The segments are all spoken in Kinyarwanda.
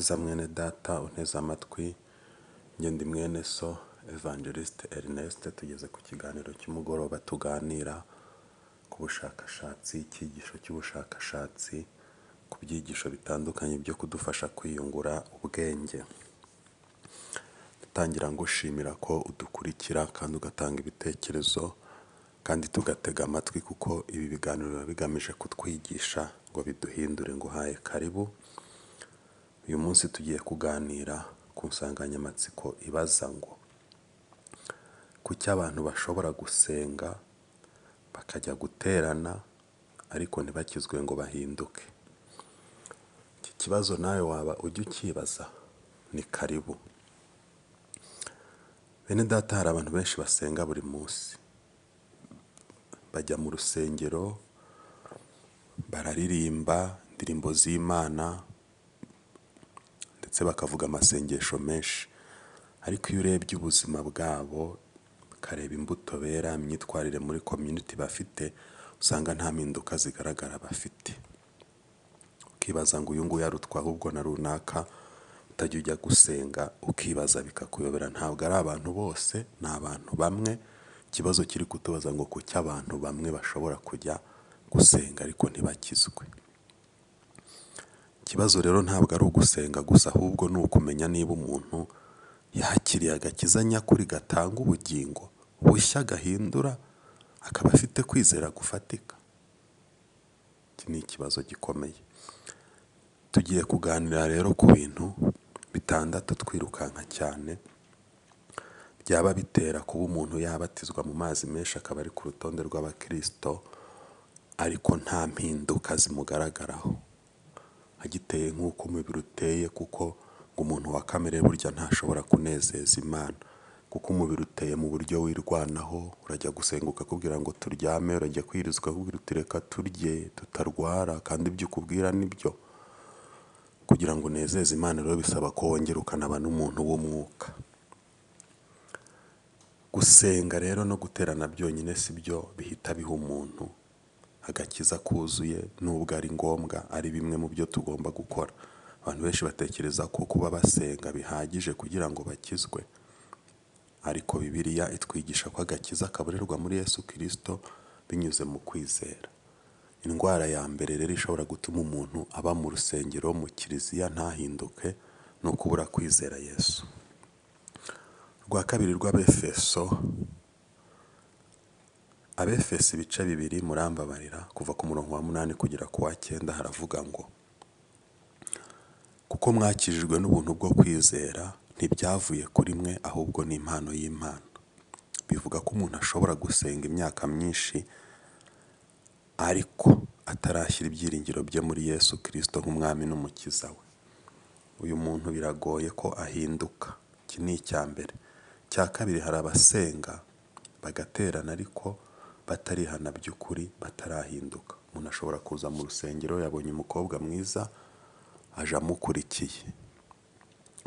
Neza mwene data unteze amatwi, njye ndi mwene so Evangeliste Ernest, tugeze ku kiganiro cy'umugoroba tuganira ku bushakashatsi, icyigisho cy'ubushakashatsi ku byigisho bitandukanye byo kudufasha kwiyungura ubwenge. Ndatangira ngushimira ko udukurikira kandi ugatanga ibitekerezo kandi tugatega amatwi kuko ibi biganiro biba bigamije kutwigisha ngo biduhindure. Nguhaye karibu. Uyu munsi tugiye kuganira ku nsanganyamatsiko ibaza ngo kuki abantu bashobora gusenga bakajya guterana ariko ntibakizwe ngo bahinduke? Iki kibazo nawe waba ujya ukibaza? Ni karibu. Bene data, hari abantu benshi basenga buri munsi, bajya mu rusengero, bararirimba indirimbo z'Imana ndetse bakavuga amasengesho menshi, ariko iyo urebye ubuzima bwabo, ukareba imbuto bera, imyitwarire muri community bafite, usanga nta mpinduka zigaragara bafite. Ukibaza ngo uyu nguyu arutwa ahubwo na runaka utajya ujya gusenga, ukibaza bikakuyobera. Ntabwo ari abantu bose, ni abantu bamwe. Ikibazo kiri kutubaza ngo kuki abantu bamwe bashobora kujya gusenga ariko ntibakizwe? Ikibazo rero ntabwo ari ugusenga gusa, ahubwo ni ukumenya niba umuntu yakiriye agakiza nyakuri gatanga ubugingo bushya gahindura, akaba afite kwizera gufatika. Iki ni ikibazo gikomeye. Tugiye kuganira rero ku bintu bitandatu twirukanka cyane, byaba bitera kuba umuntu yabatizwa mu mazi menshi akaba ari ku rutonde rw'abakirisito, ariko nta mpinduka zimugaragaraho, agiteye nk'uko umubiri uteye, kuko ngo umuntu wa kamere burya ntashobora kunezeza Imana, kuko umubiri uteye mu buryo wirwanaho. Urajya gusenga ukakubwira ngo turyame, urajya kwiriza ukakubwira uti reka turye tutarwara, kandi ibyo ukubwira nibyo. Kugira ngo unezeze Imana rero bisaba ko wongera ukanaba n'umuntu w'umwuka. Gusenga rero no guterana byonyine si byo bihita biha umuntu agakiza kuzuye, nubwo ari ngombwa, ari bimwe mu byo tugomba gukora. Abantu benshi batekereza ko kuba basenga bihagije kugira ngo bakizwe, ariko Bibiliya itwigisha ko agakiza kaborerwa muri Yesu Kirisito binyuze mu kwizera. Indwara ya mbere rero ishobora gutuma umuntu aba mu rusengero, mu kiliziya ntahinduke, ni ukubura kwizera Yesu. Rwa kabiri rw'Abefeso, Abefeso ibice 2, murambabarira, kuva ku murongo wa 8 kugera ku wa 9, haravuga ngo kuko mwakijijwe n'ubuntu bwo kwizera, ntibyavuye kuri mwe, ahubwo ni impano y'Imana. Bivuga ko umuntu ashobora gusenga imyaka myinshi ariko atarashyira ibyiringiro bye muri Yesu Kirisito nk'umwami n'umukiza we. Uyu muntu biragoye ko ahinduka. Iki ni icya mbere. Icya kabiri, hari abasenga bagaterana ariko batarihana by'ukuri, batarahinduka. Umuntu ashobora kuza mu rusengero, yabonye umukobwa mwiza, aje amukurikiye,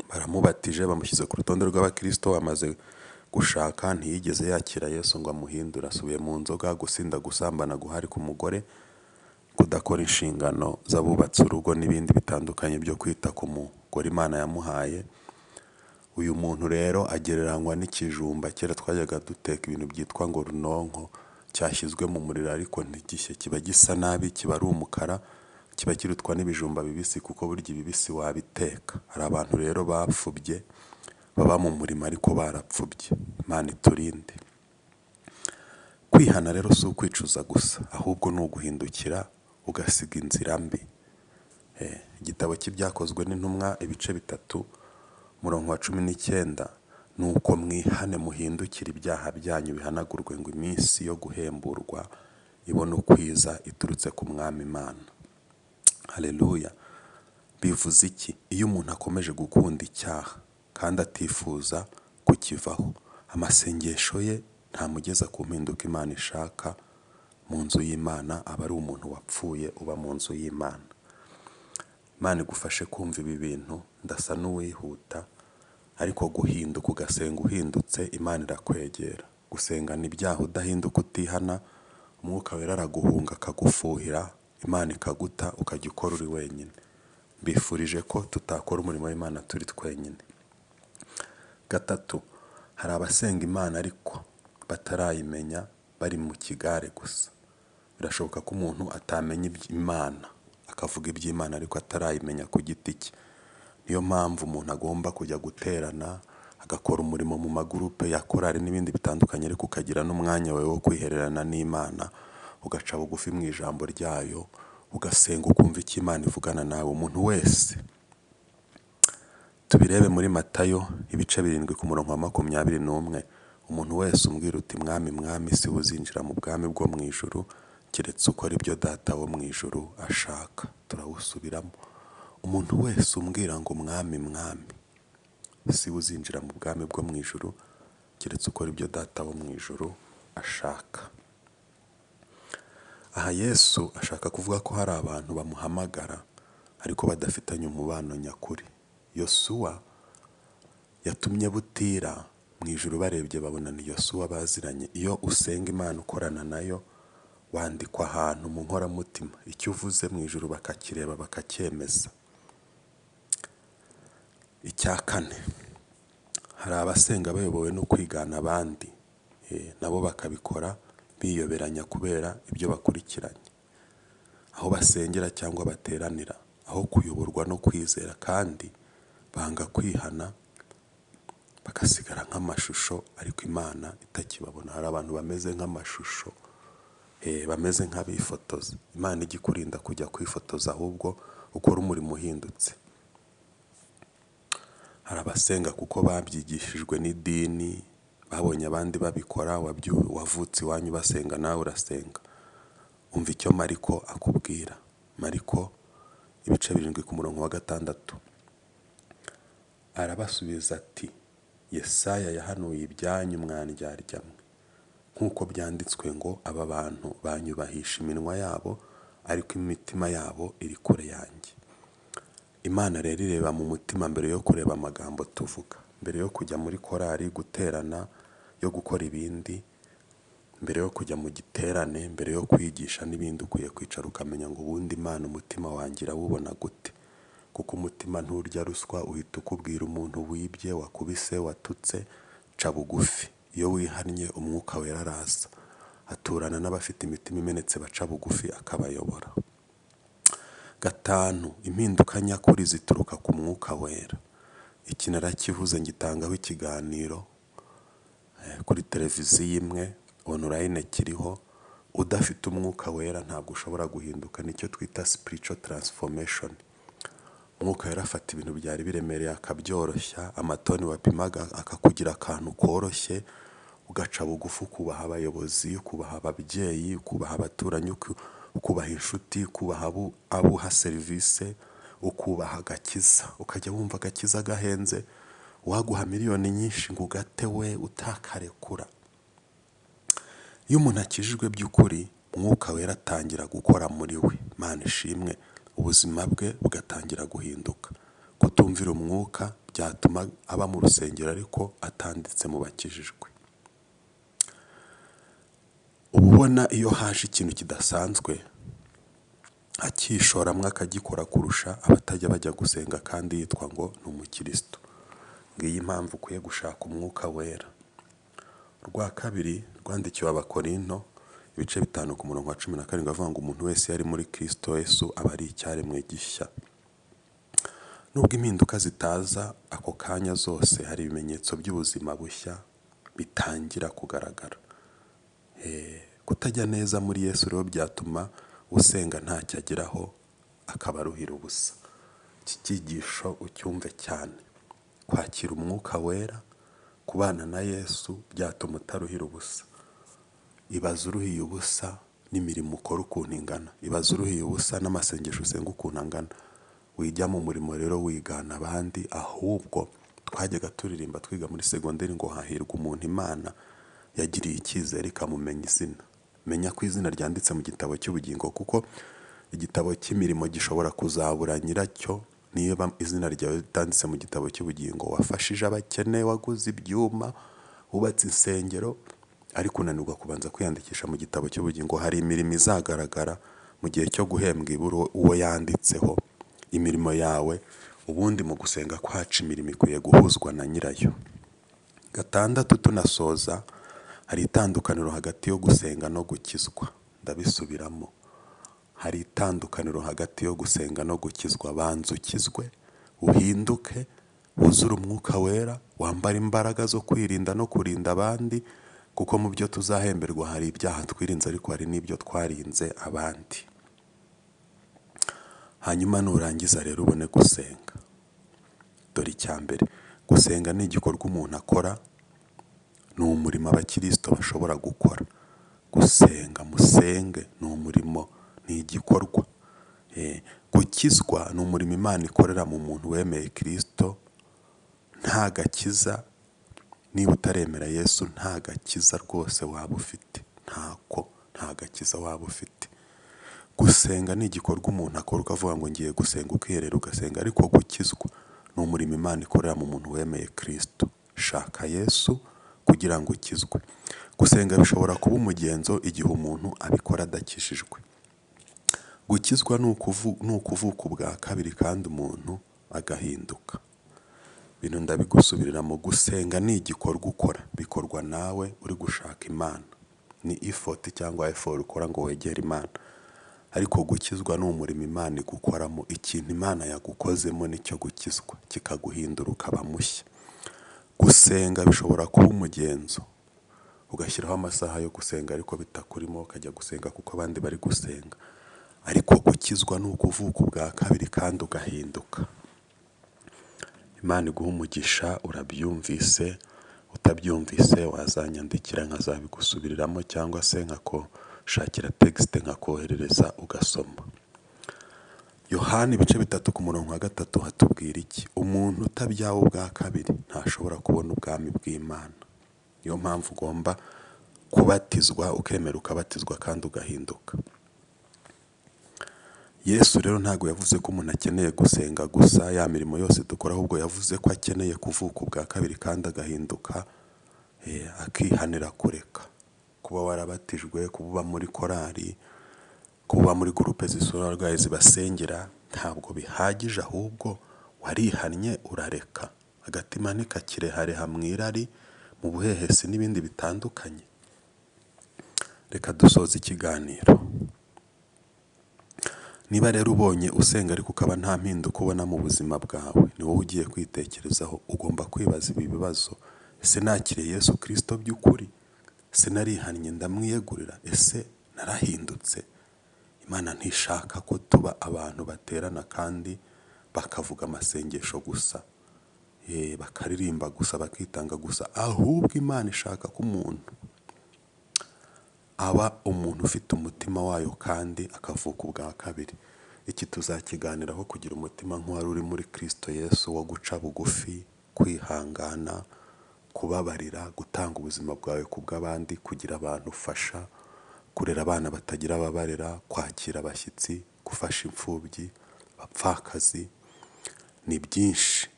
baramubatije, bamushyize ku rutonde rw'abakirisito, amaze gushaka, ntiyigeze yakira Yesu ngo amuhindure, asubiye mu nzoga, gusinda, gusambana, guharika umugore, kudakora inshingano z'abubatse urugo n'ibindi bitandukanye byo kwita ku mugore Imana yamuhaye. Uyu muntu rero agereranywa n'ikijumba. Kera twajyaga duteka ibintu byitwa ngo runonko, cyashyizwe mu muriro ariko ntigishye, kiba gisa nabi, kiba ari umukara, kiba kirutwa n'ibijumba bibisi, kuko burya ibibisi wabiteka. Hari abantu rero bapfubye, baba mu murimo ariko barapfubye. Imana iturinde. Kwihana rero si ukwicuza gusa, ahubwo ni uguhindukira ugasiga inzira mbi. Igitabo cy'Ibyakozwe n'Intumwa ibice 3, umurongo wa 19, ni uko mwihane muhindukire ibyaha byanyu bihanagurwe, ngo iminsi yo guhemburwa ibone ukwiza iturutse ku Mwami Imana. Haleluya. Bivuze iki? Iyo umuntu akomeje gukunda icyaha kandi atifuza kukivaho, amasengesho ye ntamugeza ku mpinduka Imana ishaka mu nzu y'Imana, aba ari umuntu wapfuye uba mu nzu y'Imana. Imana igufashe kumva ibi bintu, ndasa n'uwihuta, ariko guhinduka ugasenga uhindutse, Imana irakwegera. Gusengana ibyaha udahinduka, utihana, Umwuka Wera araguhunga akagufuhira, Imana ikaguta, ukajya ukora uri wenyine. Mbifurije ko tutakora umurimo w'Imana turi twenyine. Gatatu, hari abasenga Imana ariko batarayimenya, bari mu kigare gusa. Birashoboka ko umuntu atamenya Imana, akavuga iby'Imana ariko atarayimenya ku giti cye. Niyo mpamvu umuntu agomba kujya guterana, agakora umurimo mu magurupe ya korali n'ibindi bitandukanye, ariko ukagira n'umwanya wawe wo kwihererana n'Imana, ugaca bugufi mu ijambo ryayo, ugasenga ukumva icyo Imana ivugana nawe. Umuntu wese, tubirebe muri Matayo ibice 7 ku murongo wa 21, umuntu wese umbwira uti mwami mwami si we uzinjira mu bwami bwo mu ijuru, keretse ukora ibyo data wo mu ijuru ashaka. Turawusubiramo. Umuntu wese umbwira ngo mwami mwami si we uzinjira mu bwami bwo mu ijuru, keretse ukora ibyo data wo mu ijuru ashaka. Aha Yesu ashaka kuvuga ko hari abantu bamuhamagara ariko badafitanye umubano nyakuri. Yosuwa yatumye butira mu ijuru, barebye babona ni Yosuwa baziranye. Iyo usenga Imana ukorana nayo, wandikwa ahantu mu nkoramutima, icyo uvuze mu ijuru bakakireba bakacyemeza. Icya kane, hari abasenga bayobowe no kwigana abandi, nabo bakabikora biyoberanya kubera ibyo bakurikiranye, aho basengera cyangwa bateranira, aho kuyoborwa no kwizera, kandi banga kwihana bagasigara nk'amashusho ariko Imana itakibabona. Hari abantu bameze nk'amashusho, bameze nk'abifotoza. Imana ijya ikurinda kujya kwifotoza, ahubwo ukora umurimo uhindutse. Hari abasenga kuko babyigishijwe n'idini, babonye abandi babikora, wavutse iwanyu basenga nawe urasenga. Umva icyo Mariko akubwira. Mariko ibice 7 ku murongo wa 6. Arabasubiza ati Yesaya yahanuye ibyanyu mwandyarya mwe, nk'uko byanditswe ngo aba bantu banyubahisha iminwa yabo ariko imitima yabo iri kure yanjye. Imana rero ireba mu mutima mbere yo kureba amagambo tuvuga, mbere yo kujya muri korali guterana, yo gukora ibindi, mbere yo kujya mu giterane, mbere yo kwigisha n'ibindi, ukwiye kwicara ukamenya ngo ubundi Imana umutima wanjye irawubona gute? Kuko umutima nturya ruswa, uhita ukubwira umuntu wibye, wakubise, watutse, ca bugufi. Iyo wihannye umwuka wera araza, aturana n'abafite imitima imenetse baca bugufi akabayobora. Gatanu, impinduka nyakuri zituruka ku mwuka wera. Iki narakivuze ngitangaho ikiganiro kuri televiziyo imwe, online kiriho. Udafite umwuka wera ntabwo ushobora guhinduka, nicyo twita spiritual transformation. Umwuka wera afata ibintu byari biremereye akabyoroshya, amatoni wapimaga akakugira akantu koroshye, ugaca bugufi, ukubaha abayobozi, ukubaha ababyeyi, ukubaha abaturanyi, ukubaha inshuti, ukubaha abo uha serivisi, ukubaha agakiza, ukajya wumva agakiza gahenze, waguha miliyoni nyinshi ngo ugate we utakarekura. Iyo umuntu akijijwe by'ukuri, umwuka wera atangira gukora muri we. Imana ishimwe, ubuzima bwe bugatangira guhinduka. Kutumvira umwuka byatuma aba mu rusengero ariko atanditse mu bakijijwe. Uba ubona iyo haje ikintu kidasanzwe akishoramo akagikora kurusha abatajya bajya gusenga kandi yitwa ngo ni umukristo. Ngiyi impamvu ukwiye gushaka umwuka wera. Urwa kabiri rwandikiwe Abakorinto ibice 5 ku murongo wa 17 avuga ngo umuntu wese yari muri Kristo Yesu aba ari icyaremwe gishya. Nubwo impinduka zitaza ako kanya zose, hari ibimenyetso by'ubuzima bushya bitangira kugaragara. Kutajya neza muri Yesu rero byatuma usenga ntacyo ageraho, akaba aruhira ubusa. Iki cyigisho ucyumve cyane. Kwakira umwuka wera, kubana na Yesu byatuma utaruhira ubusa. Ibaze uruhiye ubusa n'imirimo ukora ukuntu ingana, ibaze uruhiye ubusa n'amasengesho usenga ukuntu angana. Wijya mu murimo rero wigana abandi, ahubwo twajyaga turirimba twiga muri segonderi ngo hahirwa umuntu Imana yagiriye icyizere ikamumenya izina. Menya ko izina ryanditse mu gitabo cy'ubugingo, kuko igitabo cy'imirimo gishobora kuzabura nyiracyo niba izina ryawe ritanditse mu gitabo cy'ubugingo. Wafashije abakene, waguze ibyuma, wubatse insengero, ariko unanirwa kubanza kwiyandikisha mu gitabo cy'ubugingo. Hari imirimo izagaragara mu gihe cyo guhembwa ibura uwo yanditseho. Imirimo yawe, ubundi mu gusenga kwacu imirimo ikwiye guhuzwa na nyirayo. Gatandatu tunasoza, hari itandukaniro hagati yo gusenga no gukizwa. Ndabisubiramo, hari itandukaniro hagati yo gusenga no gukizwa. Banza ukizwe, uhinduke, wuzure umwuka wera, wambare imbaraga zo kwirinda no kurinda abandi, kuko mu byo tuzahemberwa hari ibyaha twirinze ariko hari n'ibyo twarinze abandi. Hanyuma nurangiza rero ubone gusenga. Dore icya mbere, gusenga ni igikorwa umuntu akora, ni umurimo abakirisito bashobora gukora. Gusenga, musenge ni umurimo, ni igikorwa. Gukizwa ni umurimo Imana ikorera mu muntu wemeye Kirisito. Nta gakiza, niba utaremera Yesu nta gakiza rwose waba ufite, ntako, nta gakiza waba ufite. Gusenga ni igikorwa umuntu akora ukavuga ngo ngiye gusenga, ukiherera ugasenga, ariko gukizwa ni umurimo Imana ikorera mu muntu wemeye Kirisito. Shaka Yesu kugira ngo ukizwe. Gusenga bishobora kuba umugenzo igihe umuntu abikora adakijijwe. Gukizwa ni ukuvuka ubwa kabiri kandi umuntu agahinduka. Ibintu ndabigusubiriramo, gusenga ni igikorwa ukora, bikorwa nawe uri gushaka Imana. Ni effort cyangwa effort ukora ngo wegere Imana. Ariko gukizwa ni umurimo Imana igukoramo, ikintu Imana yagukozemo nicyo gukizwa, kikaguhindura ukaba mushya. Gusenga bishobora kuba umugenzo, ugashyiraho amasaha yo gusenga ariko bitakurimo, ukajya gusenga kuko abandi bari gusenga. Ariko gukizwa ni ukuvuka ubwa kabiri kandi ugahinduka. Imana iguhe umugisha, urabyumvise, utabyumvise wazanyandikira nkazabigusubiriramo cyangwa se nkagushakira texte nkakoherereza ugasoma. Yohani ibice 3 ku murongo wa 3 hatubwira iki? Umuntu utabyawe ubwa kabiri ntashobora kubona ubwami bw'Imana. Niyo mpamvu ugomba kubatizwa, ukemera ukabatizwa kandi ugahinduka. Yesu rero ntabwo yavuze ko umuntu akeneye gusenga gusa, ya mirimo yose dukora, ahubwo yavuze ko akeneye kuvuka ubwa kabiri kandi agahinduka, akihanira kureka. Kuba warabatijwe, kuba uba muri korali, kuba muri groupe zisura abarwayi zibasengera, ntabwo bihagije, ahubwo warihannye urareka. Agatima ntikakirehareha mu irari, mu buhehesi n'ibindi bitandukanye. Reka dusoze ikiganiro. Niba rero ubonye usenga ariko ukaba nta mpinduka ubona mu buzima bwawe, ni wowe ugiye kwitekerezaho, ugomba kwibaza ibi bibazo: ese nakiriye Yesu Kirisito by'ukuri? Ese narihannye ndamwiyegurira? Ese narahindutse? Imana ntishaka ko tuba abantu baterana kandi bakavuga amasengesho gusa, bakaririmba gusa, bakitanga gusa, ahubwo Imana ishaka ko umuntu aba umuntu ufite umutima wayo kandi akavuka ubwa kabiri. Iki tuzakiganiraho, kugira umutima nk'uwari uri muri Kirisito Yesu, wo guca bugufi, kwihangana, kubabarira, gutanga ubuzima bwawe ku bw'abandi, kugira abantu ufasha, kurera abana batagira ababarera, kwakira abashyitsi, gufasha imfubyi, abapfakazi, ni byinshi.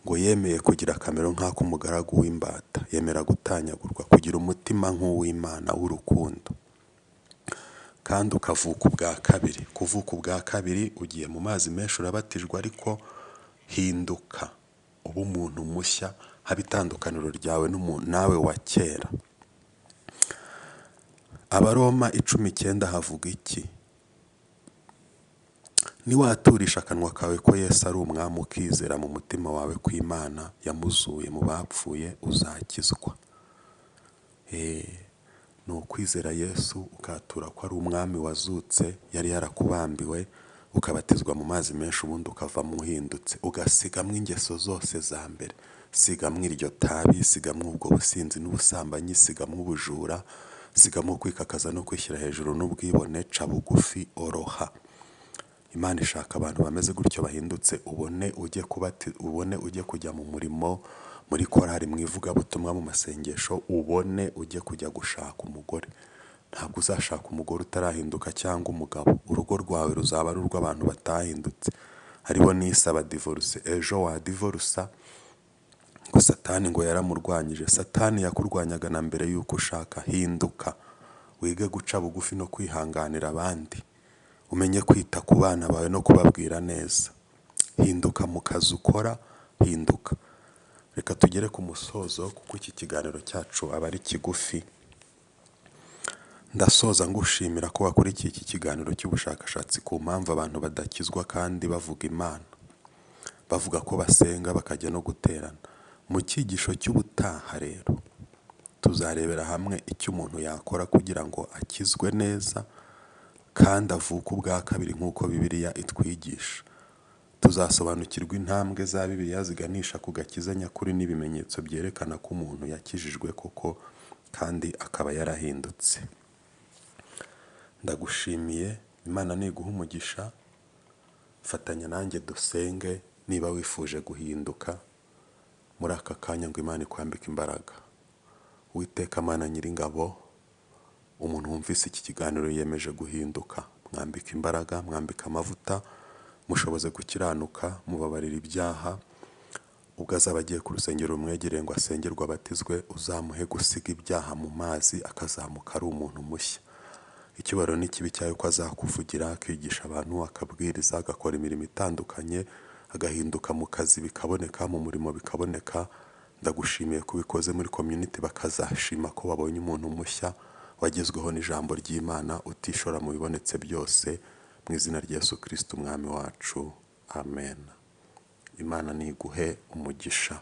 Ngo yemeye kugira akamero nk'ak'umugaragu w'imbata, yemera gutanyagurwa, kugira umutima nk'uw'Imana w'urukundo, kandi ukavuka ubwa kabiri. Kuvuka ubwa kabiri, ugiye mu mazi menshi urabatijwe, ariko hinduka uba umuntu mushya, haba itandukaniro ryawe nawe wa kera. Abaroma 10:9 havuga iki? Niwaturisha akanwa kawe ko Yesu ari umwami, ukizera mu mutima wawe ko Imana yamuzuye mu bapfuye, uzakizwa. Ni ukwizera Yesu ukatura ko ari umwami wazutse, yari yarakubambiwe, ukabatizwa mu mazi menshi, ubundi ukavamo uhindutse, ugasigamo ingeso zose za mbere. Sigamo iryo tabi, sigamo ubwo businzi n'ubusambanyi, sigamo ubujura, sigamo kwikakaza no kwishyira hejuru n'ubwibone, ca bugufi, oroha. Imana ishaka abantu bameze gutyo bahindutse, ubone ujye kujya mu murimo, muri korali, mu ivugabutumwa, mu masengesho, ubone ujye kujya gushaka umugore. Ntabwo uzashaka umugore utarahinduka cyangwa umugabo, urugo rwawe ruzaba ari urw'abantu batahindutse. Hariho n'isaba divorce, ejo wadivorusa ngo Satani ngo yaramurwanyije. Satani yakurwanyaga na mbere y'uko ushaka. Hinduka, wige guca bugufi no kwihanganira abandi, umenye kwita ku bana bawe no kubabwira neza. Hinduka mu kazi ukora, hinduka. Reka tugere ku musozo kuko iki kiganiro cyacu aba ari kigufi. Ndasoza ngushimira ko wakurikiye iki kiganiro cy'ubushakashatsi ku mpamvu abantu badakizwa kandi bavuga Imana, bavuga ko basenga bakajya no guterana. Mu cyigisho cy'ubutaha rero tuzarebera hamwe icyo umuntu yakora kugira ngo akizwe neza kandi avuke ubwa kabiri nk'uko Bibiliya itwigisha. Tuzasobanukirwa intambwe za Bibiliya ziganisha ku gakiza nyakuri n'ibimenyetso byerekana ko umuntu yakijijwe koko kandi akaba yarahindutse. Ndagushimiye, Imana niguha umugisha, fatanya nanjye dusenge niba wifuje guhinduka muri aka kanya ngo Imana ikwambike imbaraga. Uwiteka Mana Nyiringabo, umuntu wumvise iki kiganiro yiyemeje guhinduka, mwambike imbaraga, mwambike amavuta, mushoboze gukiranuka, mubabarira ibyaha, ubwo azaba agiye ku rusengero rumwegereye ngo asengerwe abatizwe, uzamuhe gusiga ibyaha mu mazi akazamuka ari umuntu mushya. Icyubahiro n'ikibi cyayo ko azakuvugira, akigisha abantu, akabwiriza, agakora imirimo itandukanye, agahinduka mu kazi bikaboneka, mu murimo bikaboneka. Ndagushimiye ko ubikoze muri community bakazashima ko babonye umuntu mushya wagezweho n'ijambo ry'Imana, utishora mu bibonetse byose, mu izina rya Yesu Kristo umwami wacu, amen. Imana niguhe umugisha.